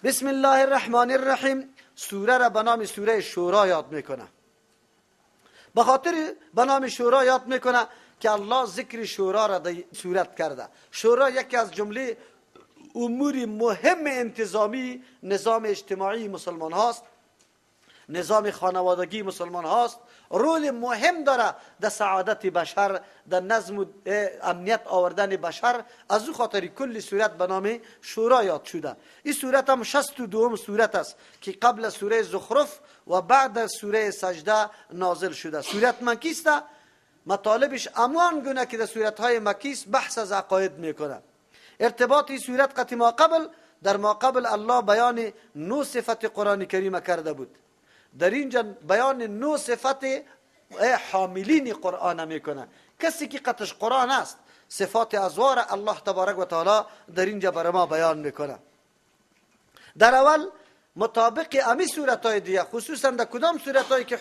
بسم الله الرحمن الرحیم. سوره را به نام سوره شورا یاد میکنه. به خاطر به نام شورا یاد میکنه که الله ذکر شورا را در صورت کرده. شورا یکی از جمله امور مهم انتظامی نظام اجتماعی مسلمان هاست، نظام خانوادگی مسلمان هاست. رول مهم داره در سعادت بشر، در نظم و امنیت آوردن بشر. از او خاطر کل صورت به نام شورا یاد شده. این صورت هم 62 صورت است که قبل سوره زخرف و بعد سوره سجده نازل شده. صورت مکی است، مطالبش امان گونه که در صورت های مکی است بحث از عقاید میکنه. ارتباط این صورت قطع ما قبل، در ما قبل الله بیان 9 صفت قرآن کریم کرده بود. در اینجا بیان 9 صفت حاملین قرآن میکنه. کسی که قطش قرآن است، صفات ازوار الله تبارک و تعالی در اینجا برای ما بیان میکنه. در اول مطابق امی صورت های دیگه، خصوصا در کدام صورت هایی که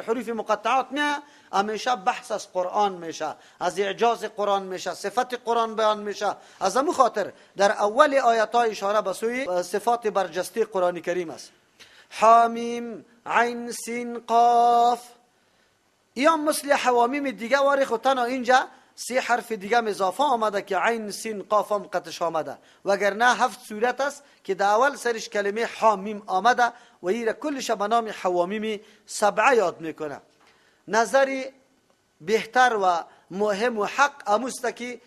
حروف مقطعات میه، همیشه بحث از قرآن میشه، از اعجاز قرآن میشه، صفت قرآن بیان میشه. از امو خاطر در اول آیت های اشاره به سوی صفات برجسته قرآن کریم است. حامیم عین سین قاف، یا مثل حوامیم دیگه واری خود تنها اینجا 3 حرف دیگه اضافه آمده که عین سین قاف هم قطش آمده، وگرنه 7 صورت است که در اول سرش کلمه حامیم آمده و ایره کلش به نام حوامیم 7 یاد میکنه. نظری بهتر و مهم و حق اموست که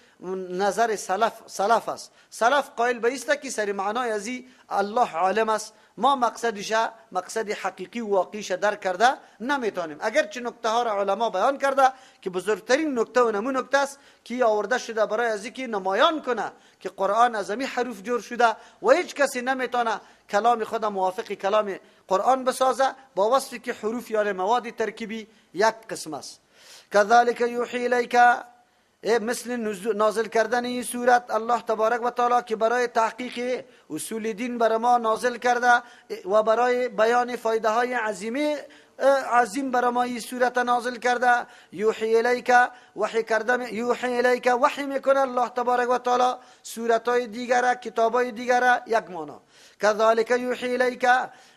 نظر سلف است. سلف قائل به است که سر معنای ازی الله عالم است، ما مقصدش مقصد حقیقی و واقعیش درک کرده نمیتونیم. اگرچه نکته ها را علما بیان کرده که بزرگترین نکته و نمو نکته است که آورده شده برای ازی که نمایان کنه که قرآن از امی حروف جور شده و هیچ کسی نمیتونه کلام خود موافق کلام قرآن بسازه با وصفی که حروف یا مواد ترکیبی یک قسم است. کذالک یوحی الیک، مثل نازل کردن این صورت الله تبارک و تعالی که برای تحقیق اصول دین بر ما نازل کرده و برای بیان فایده های عظیم بر ما این صورت نازل کرده. یوحی الیک وحی کرده، یوحی الیک وحی میکنه الله تبارک و تعالی صورت های دیگر، کتاب های دیگر یک معنا. کذالک یوحی الیک،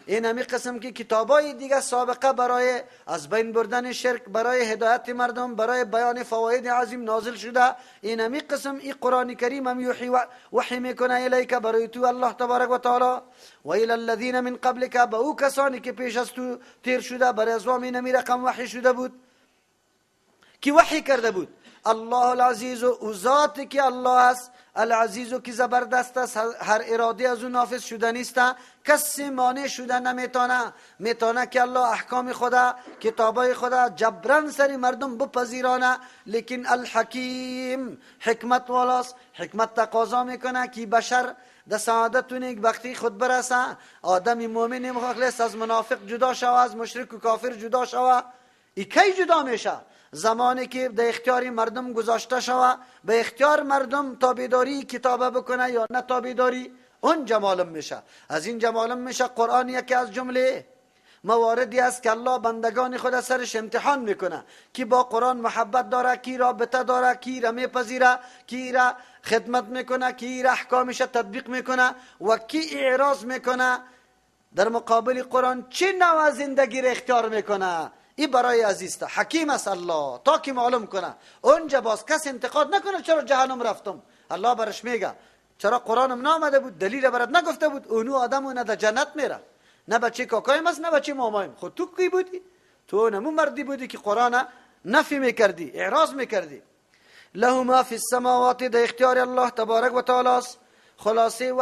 این همی قسم که کتابای دیگه سابقه برای از بین بردن شرک، برای هدایت مردم، برای بیان فواید عظیم نازل شده، این همی قسم ای قرآن کریم هم یوحی وحی میکنه الیک برای تو الله تبارک و تعالی. و الی الذین من قبلک، به او کسانی که پیش از تو تیر شده برای ازوام این همی رقم وحی شده بود که وحی کرده بود. الله العزیز، او ذاتی که الله است، العزیز که زبردست است، هر اراده از او نافذ شده نیست، کسی مانع شده نمیتونه. میتونه که الله احکام خدا، کتابای خدا جبران سر مردم بپذیرانه، لیکن الحکیم حکمت والاست، حکمت تقاضا میکنه که بشر در سعادت و نیکبختی خود برسه. آدم مؤمن مخلص از منافق جدا شوه، از مشرک و کافر جدا شوه. ای کی جدا میشه؟ زمانی که در اختیار مردم گذاشته شوه، به اختیار مردم تابعداری کتابه بکنه یا نه تابعداری، اون جمالم میشه. از این جمالم میشه. قرآن یکی از جمله مواردی است که الله بندگان خود سرش امتحان میکنه کی با قرآن محبت داره، کی رابطه داره، کی را میپذیره، کی را خدمت میکنه، کی را احکامش تطبیق میکنه و کی اعراض میکنه. در مقابل قرآن چه نوع زندگی را اختیار میکنه؟ این برای عزیز حکیم است الله تا که معلوم کنه. اونجا باز کس انتقاد نکنه چرا جهنم رفتم. الله برش میگه چرا قرآنم نامده بود، دلیل برات نگفته بود، اونو آدم نه در جنت میره، نه بچه کاکایم است نه بچه مامایم. خود تو کی بودی؟ تو نمو مردی بودی که قرآن نفی میکردی، اعراض میکردی. له ما فی السماوات، در اختیار الله تبارک و تعالی است. خلاصه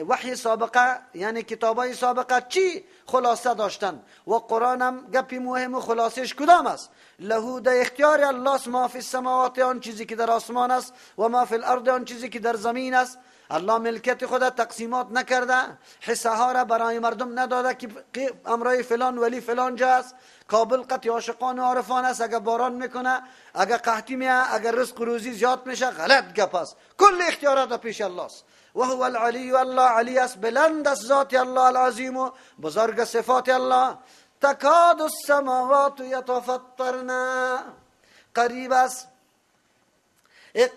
وحی سابقه، یعنی کتابای سابقه چی خلاصه داشتن و قرآن هم گپی مهم و خلاصش کدام است؟ له در اختیار الله ما فی السماوات، آن چیزی که در آسمان است، و ما فی الارض، آن چیزی که در زمین است. الله ملکیت خود تقسیمات نکرده، حصه ها را برای مردم نداده که امرای فلان ولی فلان جا است. کابل قطع عاشقان و عارفان است، اگر باران میکنه، اگر قحطی میه، اگر رزق روزی زیاد میشه، غلط گپ است. کل اختیارات پیش الله است. و هو العلی، الله علی است، بلند است ذات الله، العظیم بزرگ صفات الله. تکاد السماوات یتفطرن، قریب است،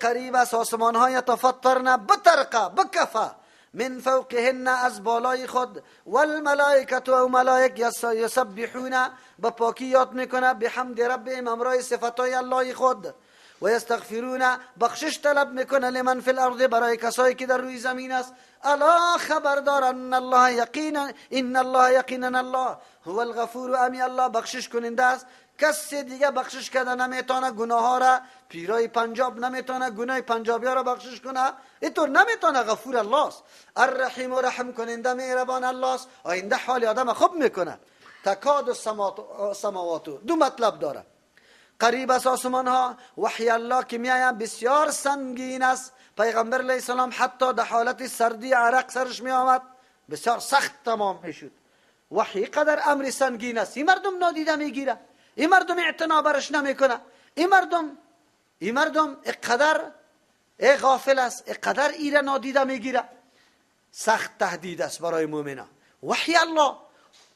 قریب است آسمان ها یتفطرن، بترقه بکفه من فوقهن از بالای خود، والملائکه و ملائک یسبحون به پاکی یاد میکنه، بحمد ربهم امرای صفتای الله خود، و یستغفرون بخشش طلب میکنه، لمن فی الارض برای کسایی که در روی زمین است. الا خبردار ان الله یقینا ان الله یقینا الله هو الغفور امی الله بخشش کننده است. کسی دیگه بخشش کرده نمیتونه گناه ها را، پیرای پنجاب نمیتونه گناه پنجابی ها را بخشش کنه، اینطور نمیتونه. غفور الله است، الرحیم و رحم کننده مهربان الله است. آینده حال آدم خوب میکنه. تکاد السماوات دو مطلب داره. قریب است آسمان ها، وحی الله که میآید بسیار سنگین است. پیغمبر علیه السلام حتی در حالت سردی عرق سرش می آمد، بسیار سخت تمام میشد. وحی قدر امر سنگین است، این مردم نادیده میگیره، این مردم اعتنا برش نمیکنه، این مردم اقدر غافل است، اقدر ایره نادیده میگیره. سخت تهدید است برای مؤمنا وحی الله.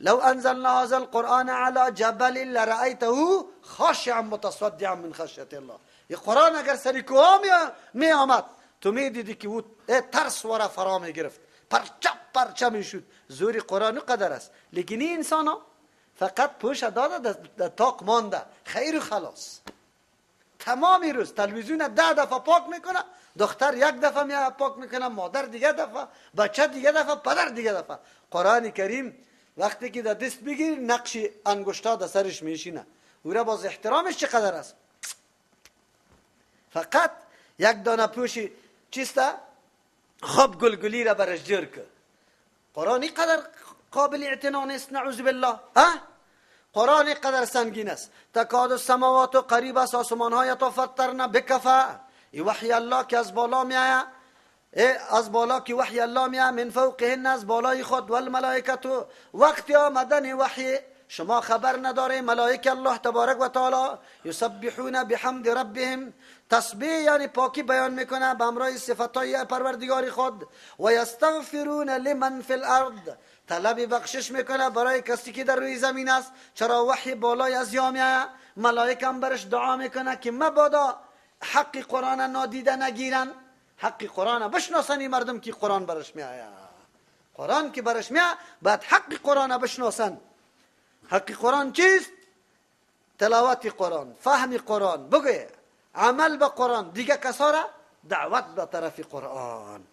لو انزلنا هذا القرآن على جبل لرأيته خاشعا متصدعا من خشیت الله. این قرآن اگر سر کوه می آمد تو می دیدی که او ترس ورا فرا می گرفت، پرچه پرچه می شد. زور قرآن قدر است، لیکن این انسان ها فقط پوش داده در تاق مانده، خیر و خلاص. تمام روز تلویزیون 10 دفعه پاک میکنه، دختر یک دفعه می پاک میکنه، مادر دیگه دفعه، بچه دیگه دفعه، پدر دیگه دفعه. قرآن کریم وقتی که در دست بگیری نقش انگشتا در سرش میشینه، او را باز احترامش چقدر است. فقط یک دانه پوشی چیسته خب گلگلی را برش جر که. قرآن قدر قابل اعتنا نیست، نعوذ بالله. ها قرآن قدر سنگین است. تکاد السماوات قریب است آسمان ها یتفطرن بکفه. ای وحی الله که از بالا میآید، از بالا که وحی الله میآید، من فوقهن از بالای خود، والملائکه وقتی آمدن وحی شما خبر نداره، ملائکه الله تبارک و تعالی یسبحون بحمد ربهم تسبیح یعنی پاکی بیان میکنه به همراه صفتهای پروردگار خود، و یستغفرون لمن فی الارض طلب بخشش میکنه برای کسی که در روی زمین است. چرا وحی بالای از یا میآید، ملائکه هم برش دعا میکنه که مبادا حق قرآن نادیده نگیرن، حق قرآن بشناسن این مردم که قرآن برش میآید. قرآن که برش میآید باید حق قرآن بشناسن. حق قرآن چیست؟ تلاوت قرآن، فهم قرآن، بگه عمل به قرآن، دیگه کسا را دعوت به طرف قرآن.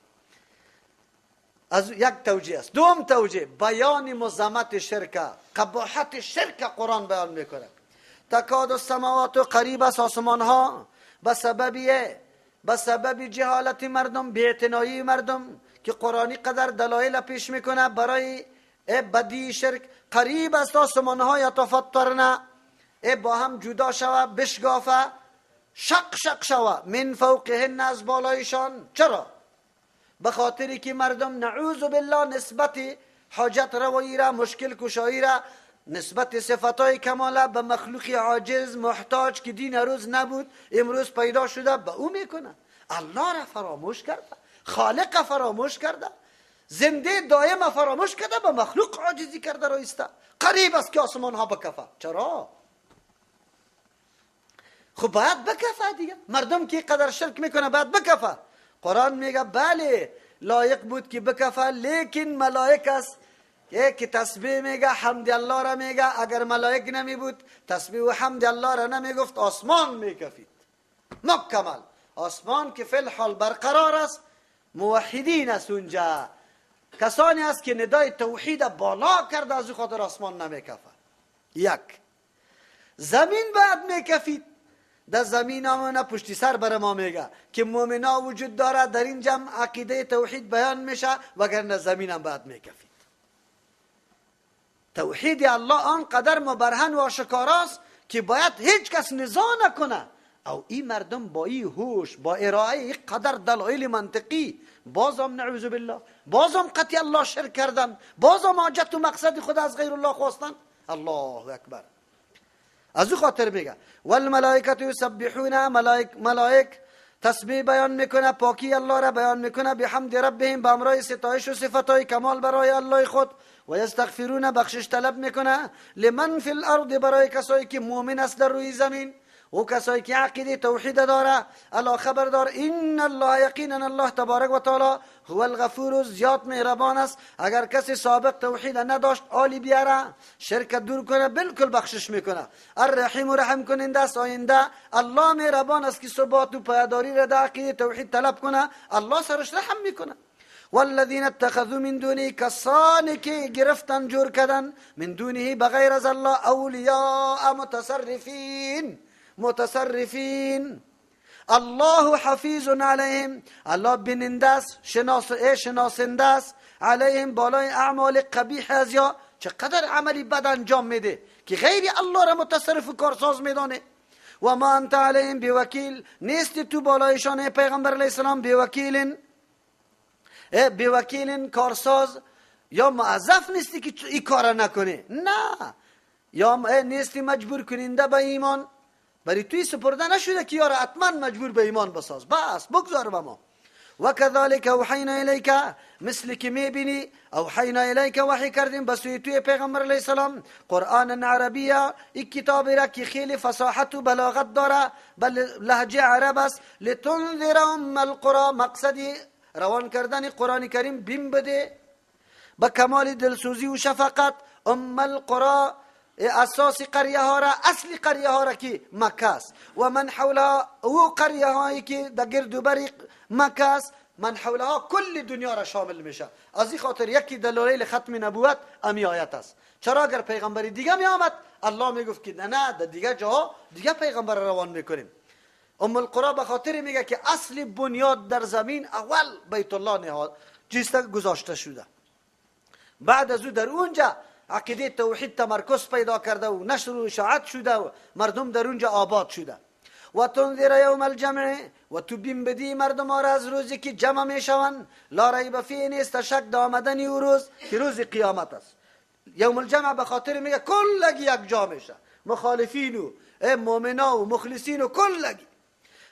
از یک توجیه است. دوم توجیه بیان مزمت شرک، قباحت شرک قرآن بیان میکنه. تکاد السماوات قریب است آسمان ها به سبب جهالت مردم، بی‌اعتنایی مردم که قرآنی قدر دلایل پیش میکنه برای بدی شرک. قریب است آسمان ها یتفطرن با هم جدا شوه، بشگافه، شق شق شوه، من فوقهن از بالایشان. چرا؟ به خاطری که مردم نعوذ بالله نسبت حاجت روایی را، مشکل کشایی را، نسبت صفتهای کماله به مخلوق عاجز محتاج که دین روز نبود امروز پیدا شده به او میکنه. الله را فراموش کرده، خالق فراموش کرده، زنده دائم فراموش کرده، به مخلوق عاجزی کرده رایسته. قریب است که آسمان ها بکفه. چرا؟ خب باید بکفه دیگه. مردم که قدر شرک میکنه باید بکفه. قرآن میگه بله لایق بود که بکفه، لیکن ملائک است که تسبیح میگه، حمد الله را میگه. اگر ملائک نمی بود تسبیح و حمد الله را نمیگفت، آسمان میکفید مکمل. آسمان که فی الحال برقرار است، موحدین است اونجا، کسانی است که ندای توحید بالا کرده، از خاطر آسمان نمیکفه. یک زمین باید میکفید. در زمین آمانه پشتی سر بر ما میگه که مؤمنا وجود داره، در این جمع عقیده توحید بیان میشه، وگرنه زمین هم باید میکفید. توحید الله آنقدر مبرهن و آشکاراست که باید هیچ کس نزاع نکنه. او این مردم با این هوش، با ارائه قدر دلایل منطقی، بازم نعوذ بالله، بازم قطعی الله شرک کردن، بازم حاجت و مقصد خود از غیر الله خواستن. الله اکبر. از او خاطر میگه والملائکه یسبحون، ملائک تسبیح بیان میکنه، پاکی الله را بیان میکنه، بحمد ربهم به امرای ستایش و صفتهای کمال برای الله خود، و یستغفرون بخشش طلب میکنه، لمن فی الارض برای کسایی که مؤمن است در روی زمین. او کسایی که عقیده توحید داره الله خبر دار، ان الله یقینا الله تبارک و تعالی هو الغفور زیاد مهربان است. اگر کسی سابق توحید نداشت آلی بیاره شرک دور کنه بالکل بخشش میکنه. الرحیم و رحم کننده است. آینده الله مهربان است که ثبات و پایداری را در عقیده توحید طلب کنه، الله سرش رحم میکنه. والذین اتخذوا من دونه، کسانی که گرفتن جور کردن من دونه بغیر از الله اولیاء متصرفین، متصرفین. الله حفیظ علیهم، الله بیننده است، شناسنده است علیهم بالای اعمال قبیح از یا چقدر عملی بد انجام میده که غیر الله را متصرف و کارساز میدانه. و ما انت علیهم بوکیل، نیستی تو بالایشان پیغمبر علیه السلام بوکیل، بوکیل کارساز یا معذف نیستی که این کار نکنه، نه، یا نیستی مجبور کننده به ایمان، برای توی سپرده نشده که یارا حتما مجبور به ایمان بساز، بس بگذار به ما. و کذالک اوحینا الیک، مثل که میبینی اوحینا الیک وحی کردیم به سوی توی پیغمبر علیه السلام قرآن عربیه، این کتابی را که خیلی فصاحت و بلاغت داره بل لهجه عرب است. لتنذر ام القرى، مقصدی روان کردن قرآن کریم بیم بده به کمال دلسوزی و شفقت. ام القرى اساس قریه ها را، اصل قریه ها را که مکه است، و من حولها او قریه هایی که در گرد و بر مکه است، من حولها کل دنیا را شامل میشه. از این خاطر یکی دلایل ختم نبوت امی آیت است. چرا اگر پیغمبری دیگه می آمد الله میگفت که نه در دیگه جاها دیگه پیغمبر روان میکنیم. ام القرى به خاطر میگه که اصل بنیاد در زمین اول بیت الله نهاد چیست گذاشته شده، بعد از او در اونجا عقیده توحید تمرکز پیدا کرده و نشر و اشاعت شده و مردم در اونجا آباد شده. و تنذر یوم الجمع، و تو بیم بدی مردم را از روزی که جمع میشوند، لا ریب فیه نیست شک در آمدن او روز که روز قیامت است. یوم الجمع به خاطر میگه کلگی یک جا میشه، مخالفین و مؤمنا و مخلصین و کلگی.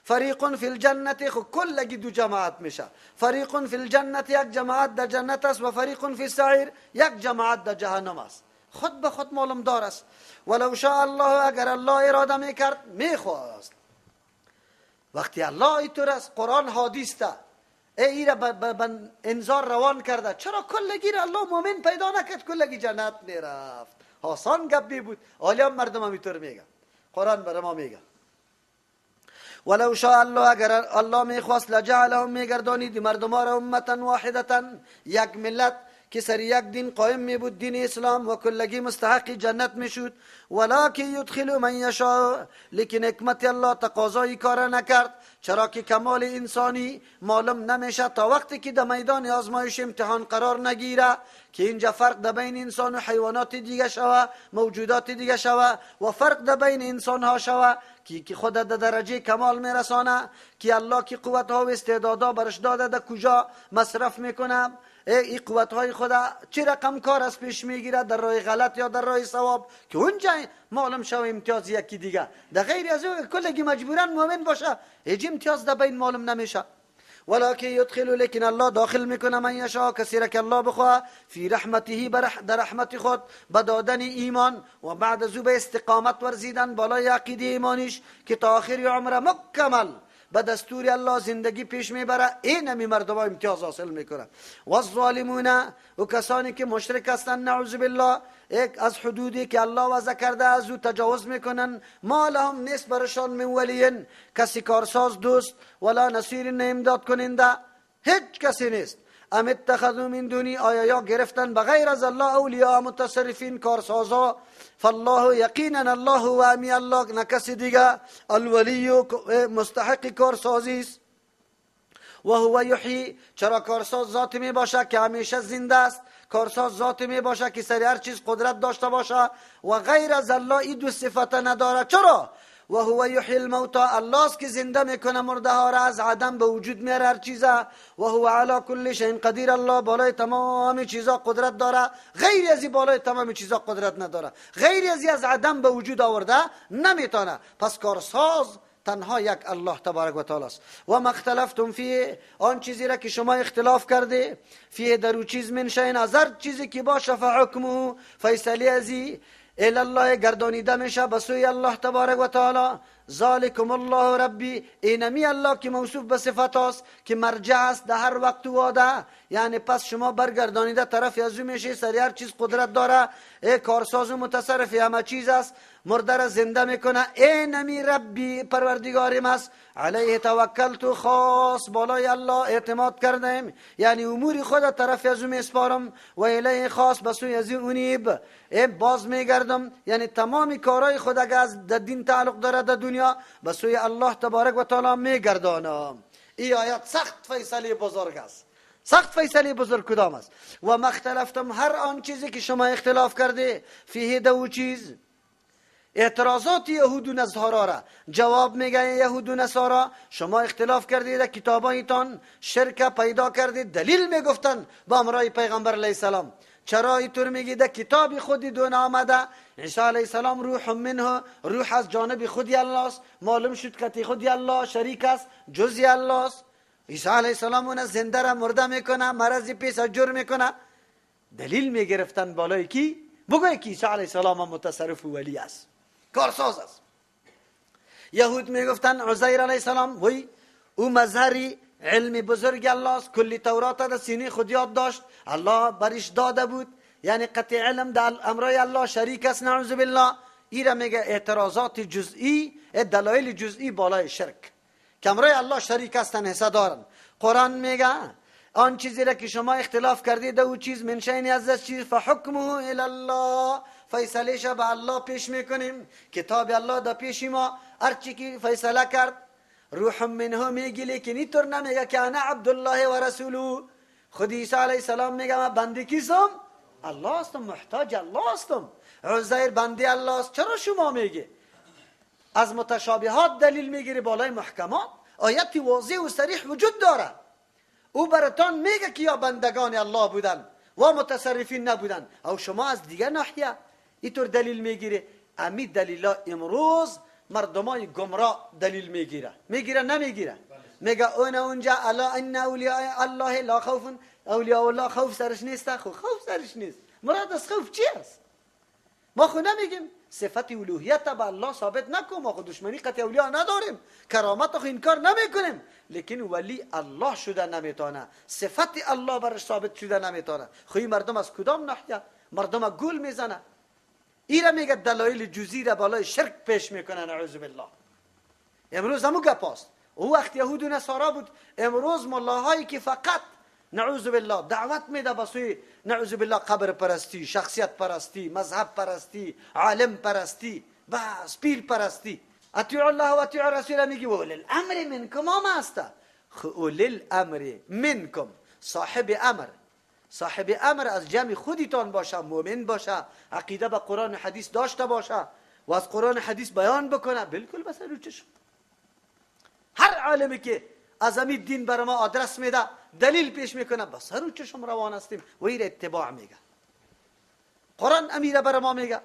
فریق فی الجنت، خو کلگی دو جماعت میشه، فریق فی الجنت یک جماعت در جنت است و فریق فی السعیر یک جماعت در جهنم است. خود به خود معلوم دار است. ولو شاء الله، اگر الله اراده میکرد میخواست. وقتی الله اینطور است، قرآن حادیث ده ای را به انذار روان کرده، چرا کلگی را الله مؤمن پیدا نکرد کلگی جنت میرفت؟ آسان گپی بود. حالا مردم هم اینطور میگن، قرآن برای ما میگه ولو شاء الله، اگر الله میخواست لجعلهم میگردانید مردم را امتا واحدتا، یک ملت که سر یک دین قائم می بود، دین اسلام، و کلگی مستحق جنت میشد. ولکن یدخل من یشاء، لیکن حکمت الله تقاضای کار نکرد، چرا که کمال انسانی معلوم نمیشه تا وقتی که در میدان آزمایش امتحان قرار نگیره، که اینجا فرق در بین انسان و حیوانات دیگه شوه، موجودات دیگه شوه، و فرق در بین انسان ها شوه که خود در درجه کمال میرسانه، که الله که قوت ها و استعدادها برش داده در کجا مصرف میکنه، ای قوت های خدا چه رقم کار از پیش میگیره در راه غلط یا در راه صواب، که اونجا معلوم شو امتیاز یکی دیگه. در غیر از او کلگی مجبورن مؤمن باشه، هیچ امتیاز در بین معلوم نمیشه. ولکن یدخل، لیکن الله داخل میکنه من یشاء، کسی را که الله بخواه، فی رحمته، در رحمت خود به دادن ایمان و بعد از او به استقامت ورزیدن بالای عقیده ایمانیش که تا آخر عمر مکمل به دستور الله زندگی پیش میبره، این همی مردم امتیاز حاصل میکنه. و الظالمون، و کسانی که مشرک هستند نعوذ بالله، یک از حدودی که الله وضع کرده از او تجاوز میکنن، ما لهم نیست برشان من ولی، کسی کارساز دوست، ولا نصیر امداد کننده، هیچ کسی نیست. ام اتخذوا من دونی، آیا یا گرفتن بغیر از الله اولیاء متصرفین کارسازا؟ فالله یقینا الله و امی الله، نه کسی دیگه، الولی مستحق کارسازی است. و هو یحیی، چرا کارساز ذات می باشه که همیشه زنده است، کارساز ذات می باشه که سر هر چیز قدرت داشته باشه و غیر از الله این دو صفت نداره. چرا؟ و هو یحیی الموتی، الله است که زنده میکنه مرده ها را، از عدم به وجود میاره هر چیزه. و هو علی کل شیء قدیر، الله بالای تمام چیزا قدرت داره، غیر از بالای تمام چیزا قدرت نداره، غیر از عدم به وجود آورده نمیتونه. پس کارساز تنها یک الله تبارک و تعالی است. و ما اختلفتم فیه، آن چیزی را که شما اختلاف کرده، فیه در او چیز، من شیء، از هر چیزی که باشه، فحکمه، فیصله ازی، الی الله، گردانیده میشه به سوی الله تبارک و تعالی. ذالکم الله ربی، اینمی الله که موصوف به صفت است که مرجع است در هر وقت و واده، یعنی پس شما برگردانیده طرف از او میشه، سر هر چیز قدرت داره، ای کارساز و متصرف همه چیز است، مرده را زنده میکنه. اینمی ربی پروردگارم است، علیه توکلت، خاص بالای الله اعتماد کردم، یعنی امور خود طرف از او میسپارم، و الیه خاص به سوی از او انیب، ای باز میگردم، یعنی تمام کارهای خود اگر از دین تعلق داره در دنیا به سوی الله تبارک و تعالی میگردانم. این آیت سخت فیصله بزرگ است. سخت فیصله بزرگ کدام است؟ و ما اختلفتم، هر آن چیزی که شما اختلاف کرده، فیه دو چیز، اعتراضات یهود و نصارا را جواب میگه. یهود و نصارا شما اختلاف کردید در کتابایتان، شرک پیدا کردید، دلیل میگفتن با امرای پیغمبر علیه السلام. چرا اینطور میگی؟ در کتاب خودی دون آمده عیسی علیه السلام روح منه، روح از جانب خودی الله است، معلوم شد که خودی الله شریک است، جزی الله است. عیسی علیه السلام اون زنده را مرده میکنه، مرضی پیش جور میکنه. دلیل میگرفتن بالای کی؟ بگوی که عیسی علیه السلام متصرف ولی است، کارساز است. یهود میگفتن عزیر علیه السلام وی او مظهری علم بزرگ الله است، کلی تورات در سینه خود یاد داشت، الله برش داده بود، یعنی قطع علم در امرای الله شریک است، نعوذ بالله. ایره میگه اعتراضات جزئی، دلایل جزئی بالای شرک که امرای الله شریک هستن، حصه دارن. قرآن میگه آن چیزی را که شما اختلاف کردید او چیز من شین از چیز، فحکمه الی الله، فیصله به الله پیش میکنیم، کتاب الله در پیش ما، هرچی که فیصله کرد. روح منه میگی، لیکن اینطور نمیگه که انا عبدالله و رسوله. خود عیسی علیه السلام میگه من بنده کیستم؟ الله هستم، محتاج الله هستم. عزیر بنده الله است. چرا شما میگی؟ از متشابهات دلیل میگیری بالای محکمات. آیت واضح و صریح وجود داره، او براتان میگه که یا بندگان الله بودن و متصرفین نبودن، او شما از دیگه ناحیه اینطور دلیل میگیره. امی دلیلا امروز مردمای گمراه دلیل میگیره، میگیره نمیگیره، میگه اون اونجا الا ان اولیاء الله لا خوف، اولیاء الله خوف سرش نیست. خو خوف سرش نیست، مراد از خوف چی است؟ ما خو نمیگیم صفت الوهیت به الله ثابت نکن، ما خو دشمنی قطع اولیاء نداریم، کرامت خو انکار نمیکنیم، لیکن ولی الله شده نمیتونه، صفت الله برش ثابت شده نمیتونه. خو این مردم از کدام ناحیه؟ مردم گول میزنه. ایره میگه دلایل جزئی را بالای شرک پیش میکنه، نعوذ بالله. امروز همو گپ است. او وقت یهود و نصارا بود، امروز ملاهایی که فقط نعوذ بالله دعوت میده به سوی نعوذ بالله قبر پرستی، شخصیت پرستی، مذهب پرستی، عالم پرستی، بس پیر پرستی. اطیعوا الله و اطیعوا الرسول، میگه اولی الامر منکم هم هست. اولی الامر منکم، صاحب امر، صاحب امر از جمع خودتان باشه، مؤمن باشه، عقیده به قرآن و حدیث داشته باشه و از قرآن و حدیث بیان بکنه، بالکل بس رو چشم. هر عالمی که از امید دین بر ما آدرس میده، دلیل پیش میکنه، بس رو چشم روان هستیم و این اتباع میگه. قرآن امیره بر ما میگه.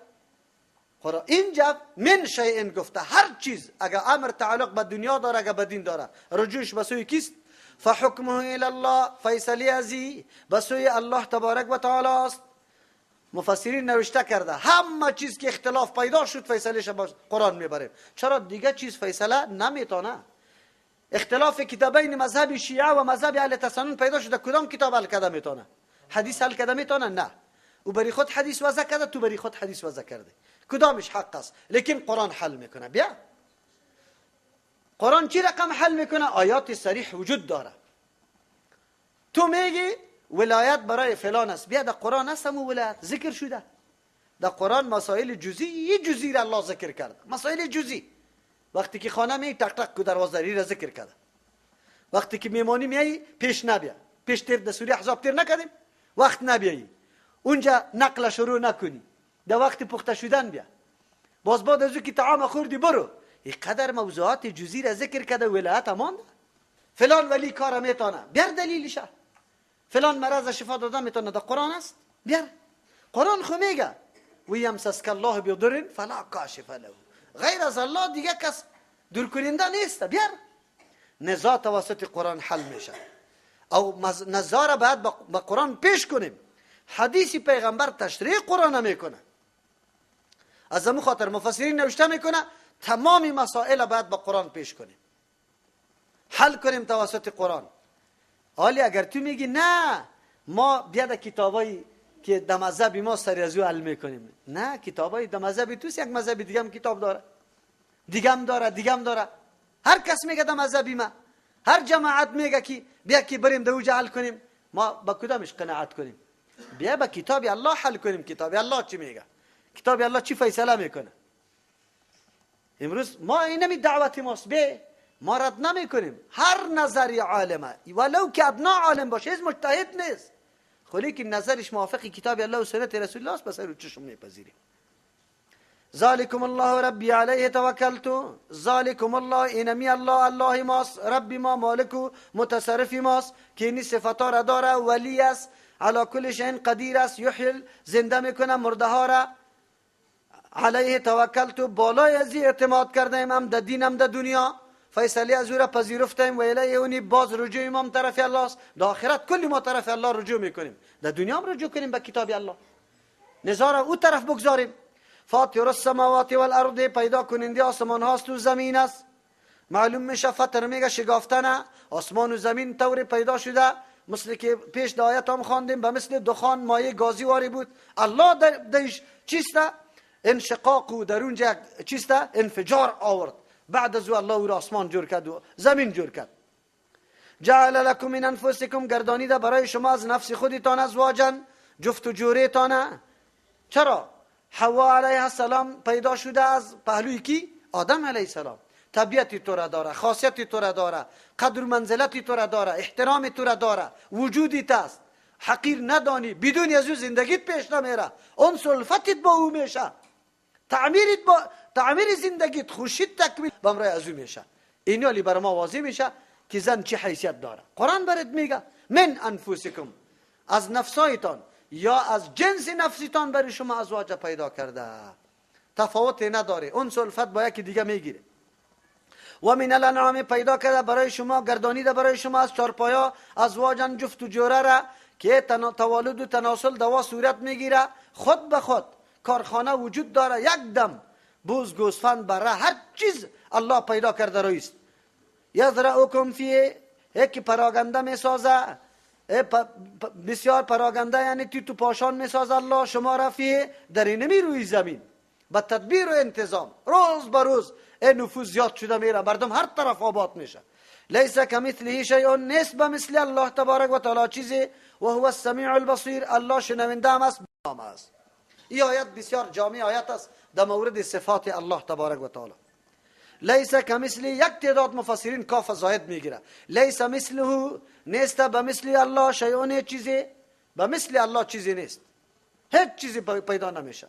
قرآن اینجا من شیء گفته، هر چیز اگر امر تعلق به دنیا داره، اگر به دین داره، رجوعش به سوی کیست؟ فحکمه الی الله، فیصله ازی به سوی الله تبارک و تعالی است. مفسرین نوشته کرده همه چیز که اختلاف پیدا شد فیصلهش با قرآن میبریم. چرا دیگه چیز فیصله نمیتونه؟ اختلاف کتابین مذهب شیعه و مذهب اهل تسنن پیدا شده، کدام کتاب حل کرده میتونه؟ حدیث حل کرده میتونه؟ نه. او بری خود حدیث وضع کرده، تو بری خود حدیث وضع کرده، کدامش حق است؟ لیکن قرآن حل میکنه. بیا قرآن چی رقم حل میکنه؟ آیات صریح وجود داره. تو میگی ولایت برای فلان است، بیا در قرآن هست همون ولایت ذکر شده. در قرآن مسائل جزئی، جزئی را الله ذکر کرده، مسائل جزئی. وقتی که خانه می تق تق دروازه را ذکر کرده، وقتی که میمانی میایی پیش نبیا، پیش تیر در سوری حساب تیر نکردیم، وقت نبیایی اونجا نقل شروع نکنی، در وقت پخته شدن بیا، باز بعد از او که طعام خوردی برو. این قدر موضوعات جزئی را ذکر کرده، ولایت مانده. فلان ولی کار میتونه، بیار دلیلش. فلان مرض شفا دادن میتونه، در قرآن است، بیار. قرآن خو میگه و یمسسک الله بضر فلا کاشف له، غیر از الله دیگه کس دور کننده نیست. بیار نزاع توسط قرآن حل میشه. او نزاع را باید با قرآن پیش کنیم. حدیث پیغمبر تشریح قرآن میکنه. از همون خاطر مفسرین نوشته میکنه تمام مسائل باید با قرآن پیش کنیم، حل کنیم توسط قرآن. حالی اگر تو میگی نه ما بیاد کتابایی که در مذهب ما سری از او حل میکنیم، نه، کتابای در مذهب توست، یک مذهب دیگه هم کتاب داره، دیگه هم داره، دیگه هم داره. هر کس میگه در مذهبی ما، هر جماعت میگه که بیا که بریم در اوجه حل کنیم، ما با کدامش قناعت کنیم؟ بیا با کتاب الله حل کنیم. کتاب الله چی میگه؟ کتاب الله چی فیصله میکنه؟ امروز ما اینمی دعوت ماست، به ما رد نمیکنیم هر نظری عالمه، ولو که ادنا عالم باشه، هیچ مجتهد نیست، خلی که نظرش موافق کتاب الله و سنت رسول الله است، بس رو چشم میپذیریم. ذالکم الله ربی علیه توکلت. ذالکم الله، اینمی الله، الله ماست، ربی ما، مالک و متصرف ماست که اینی صفتا را داره، ولی است، علی کل شیء قدیر است، یحیی، زنده میکنه مرده ها را. علیه توکلت، بالای از اعتماد کردیم، هم در دین هم در دنیا، فیصله از او را پذیرفتیم، و الیه اونی باز رجوع ما طرف الله است. در آخرت کلی ما طرف الله رجوع میکنیم، در دنیا هم رجوع کنیم به کتاب الله، نزار او طرف بگذاریم. فاطر السماوات والارض، پیدا کننده آسمان هاست و زمین است. معلوم میشه فطر میگه شگافتنه، آسمان و زمین طور پیدا شده، مثل که پیش در آیت هم خواندیم، به مثل دخان مایع گازی واری بود. الله درش چیسته؟ انشقاق و در اونجا چیسته؟ انفجار آورد. بعد از او الله او را آسمان جور کرد و زمین جور کرد. جعل لکم من انفسکم، گردانیده برای شما از نفس خودتان ازواجا، جفت و جوریتان. چرا؟ حوا علیه السلام پیدا شده از پهلوی کی؟ آدم علیه السلام. طبیعت تو را داره، خاصیت تو را داره، قدر و منزلت تو را داره، احترام تو را داره، وجودیت است، حقیر ندانی، بدون از او زندگیت پیش نمیره، اون سلفتت با او میشه، تعمیرت با تعمیر زندگیت، خوشیت تکمیل بمرای از او میشه. این یالی بر ما واضح میشه که زن چه حیثیت داره. قرآن برات میگه من انفسکم، از نفسایتان یا از جنس نفسیتان برای شما ازواج پیدا کرده، تفاوت نداره، اون سلفت با یکی دیگه میگیره. و من الانعام، پیدا کرده برای شما، گردانیده برای شما از چارپایا ازواجن، جفت و جوره را که توالد و تناسل دوا صورت میگیره، خود به خود کارخانه وجود داره، یک دم بوز، گوسفند، بره، هر چیز الله پیدا کرده رویست. یذرعکم فیه، یک پراگنده میسازه، بسیار پراگنده، یعنی تیت و پاشان میسازه الله شما را، فیه در اینمی روی زمین، با تدبیر و انتظام، روز به روز نفوذ زیاد شده میره، مردم هر طرف آباد میشه. لیس کمثله شیء، نیست به مثل الله تبارک و تعالی چیزی، و هو السمیع البصیر، الله شنونده هم است، بینا است. این آیت بسیار جامع آیت است در مورد صفات الله تبارک و تعالی. لیس کمثله، یک تعداد مفسرین کاف زاید میگیره، لیس مثله، نیست به مثل الله شیء، چیزی به مثل الله چیزی نیست، هیچ چیزی پیدا نمیشه.